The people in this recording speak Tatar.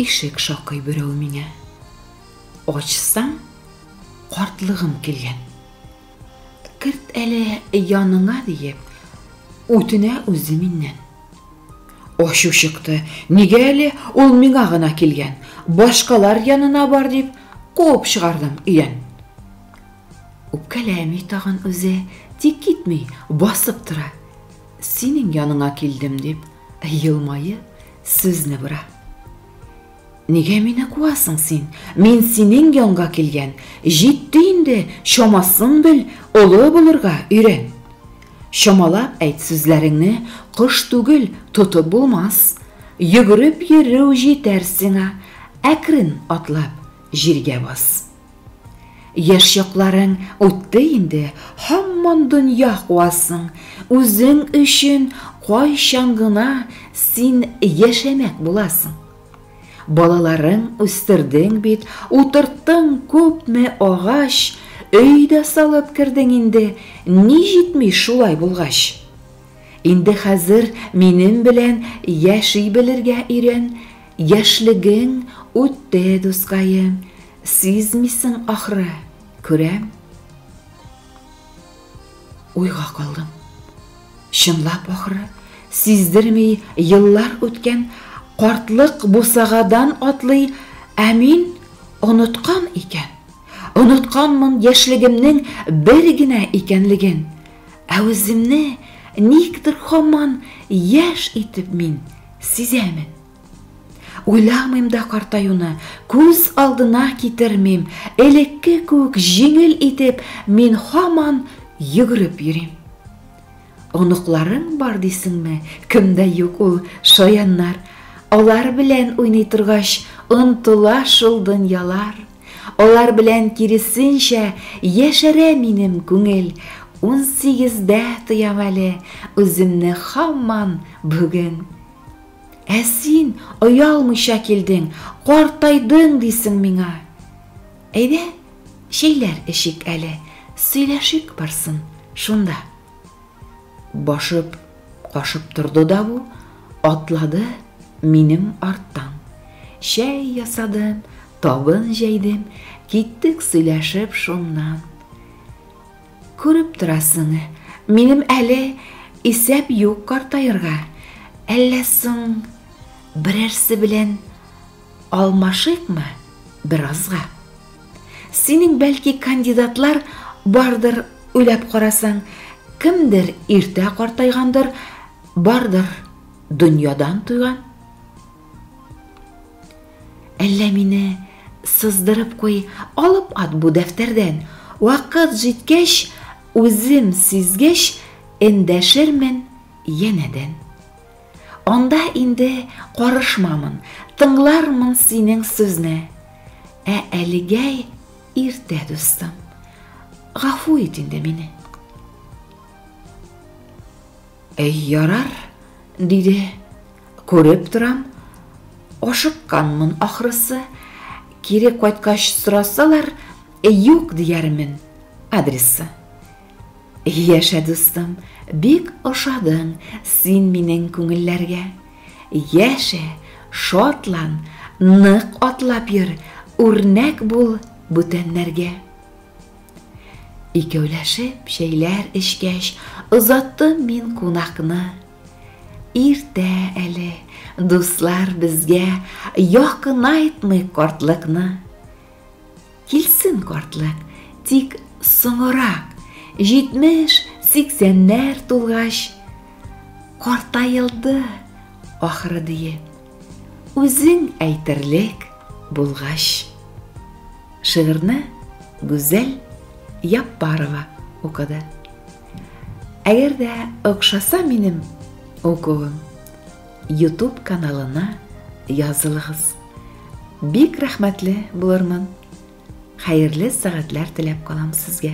Ишек шакый берәү миңа. Ачсам, картлыгым килгән. Керт әле яныңа диеп, үтенә үзе миннән. Ачу чыкты, нигә әле ул миңа гына килгән, башкалар янына бар дип, куып чыгардым өйдән. Үпкәләми тагын үзе, тик китми, басып тора. Синең яныңа килдем дип, елмаеп, сүзне бора. Нигә мине куасың син? Мин синең янга килгән. Җитте инде, чамасын бел, олы булырга өйрән. Чамалап әйт сүзләреңне, кош түгел, тотып булмас. Йөгереп йөрү җитәр сиңа, әкрен атлап җиргә бас. Яшь чакларың үтте инде, һаман дөнья куасың. Үзең өчен кайчан гына син яшәмәк буласың? Балаларың үстердең бит, утырттың күпме агач, өй дә салып кердең инде, ни җитми шулай булгач? Инде хәзер минем белән яши белергә өйрән, яшьлегең үтте, дускаем, сизмисең ахры, күрәм. Уйга калдым. Чынлап ахры, сиздерми еллар үткән, картлык бусагадан атлый, ә мин оныткан икән. Онытканмын яшьлегемнең бер генә икәнлеген. Ә үземне никтер һаман яшь итеп мин сизәмен. Уйламыйм да картаюны, күз алдына китермим, элекке күк җиңел итеп мин һаман йөгереп йөрим. Оныкларың бар дисеңме? Кемдә юк ул шаяннар? Алар белән уйный торгач, онтыла шул дөньялар. Алар белән киресенчә яшәрә минем күңел. 18-дә тоям әле үземне һаман бүген. Ә син оялмыйча килдең, картайдың дисең миңа. Әйдә, чәйләр эчик әле, сөйләшик барсын шунда. Башып, кашып торды да бу, атлады минем арттан. Чәй ясадым, табын җәйдем, киттек сөйләшеп шуннан. Күреп торасың, минем әле исәп юк картаерга. Әллә соң берәрсе белән алмашыйкмы беразга? Синең бәлки кандидатлар бардыр, уйлап карасаң, кемдер иртә картайгандыр, бардыр дөньядан туйган. Әллә мине сыздырып куй, алып ат бу дәфтәрдән. Вакыт җиткәч, үзем сизгәч, эндәшермен янәдән. Анда инде карышмамын, тыңлармын синең сүзне. Ә әлегә иртә, дустым. Гафу ит инде мине. Әй, ярар, диде. Күреп торам, ашыкканмын ахрысы. Кире кайткач сорасалар, юк диярмен адресы. Яшә, дустым, бик ошадың син минең күңелләргә. Яшә, шатлан, нык атлап йөр, үрнәк бул бүтәннәргә. Икәүләшеп чәйләр эчкәч, озаттым мин кунакны. Иртә әле, дуслар, безгә якынайтмый картлыкны. Килсен картлык, тик соңырак, 70-80-нәр тулгач, картаелды ахры диеп, үзең әйтерлек булгач. Шигырьне Гүзәл Яппарова укыды. Әгәр дә охшаса минем укуым, YouTube каналына язылыгыз. Бик рәхмәтле булырмын. Хәерле сәгатьләр теләп калам сезгә.